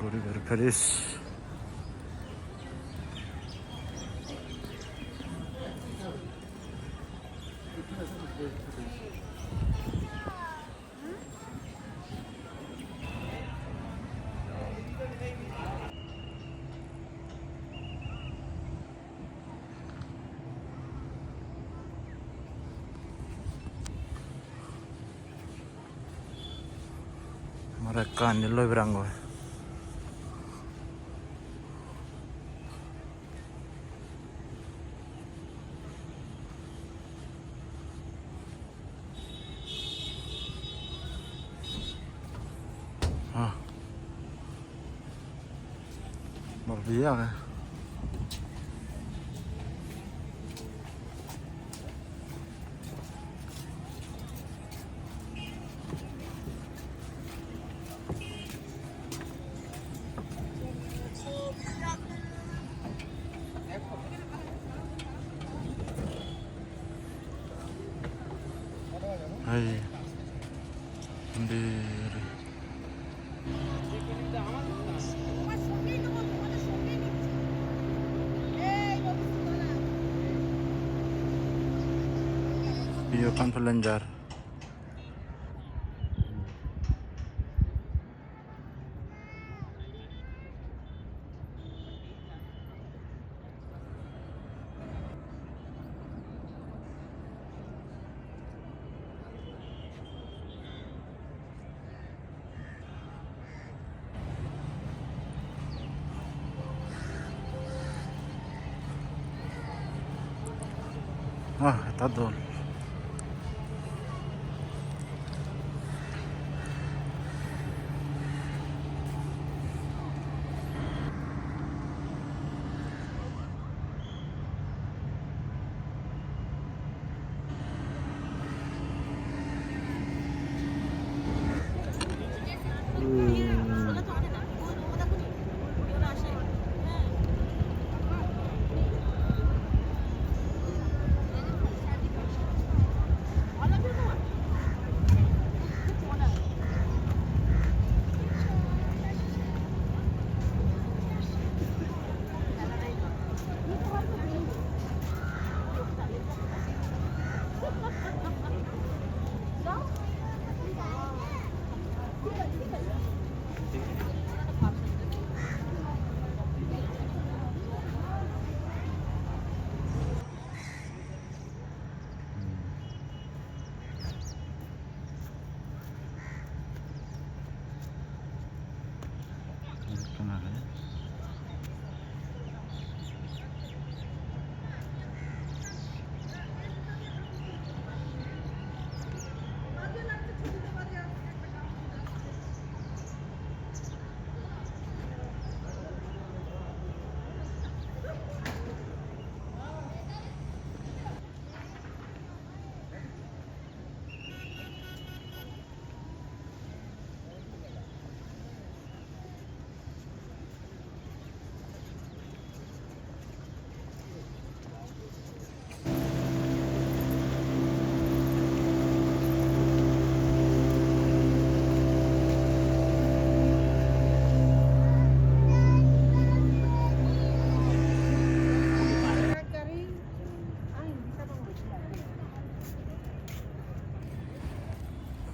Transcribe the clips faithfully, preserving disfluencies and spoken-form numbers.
River Paris. Mor ekkan loi berangoi. Ah. Bor biye agey. Hai. Undi. Iyo ekkan pleasure. Ah, ekka dol.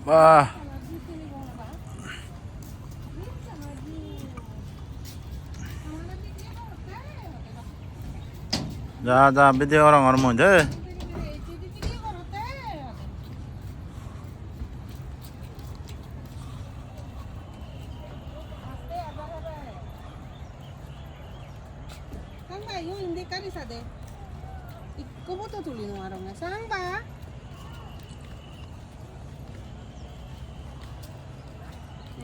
Bah. Ja, ja, video gorongor mui de. Sangba, iyo indi ekkan sade. Ikko photo tuli nw parongge. Sangba.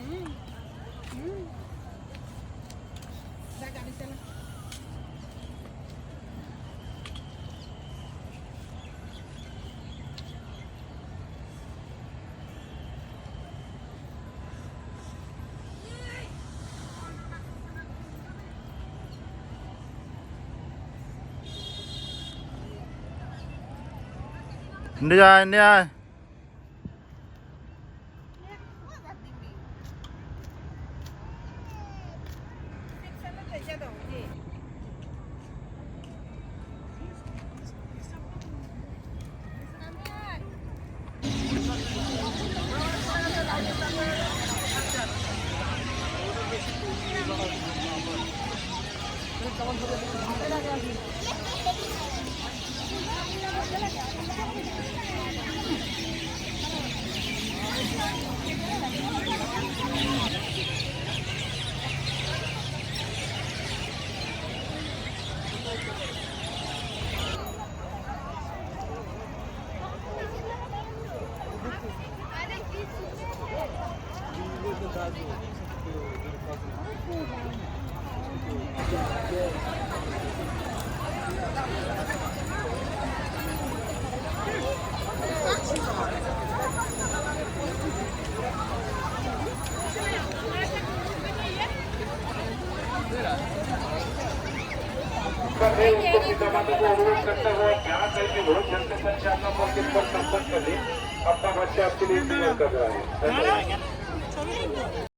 Hmm. Hmm. Da gari sala. Indi ai, indi ai. को अनुरोध करता हुआ ग्यारह तारीख में बहुत जल्दी से चार नंबर के पर संपर्क कर लें। अपना बच्चा आपके लिए इंतजार कर रहा है। धन्यवाद।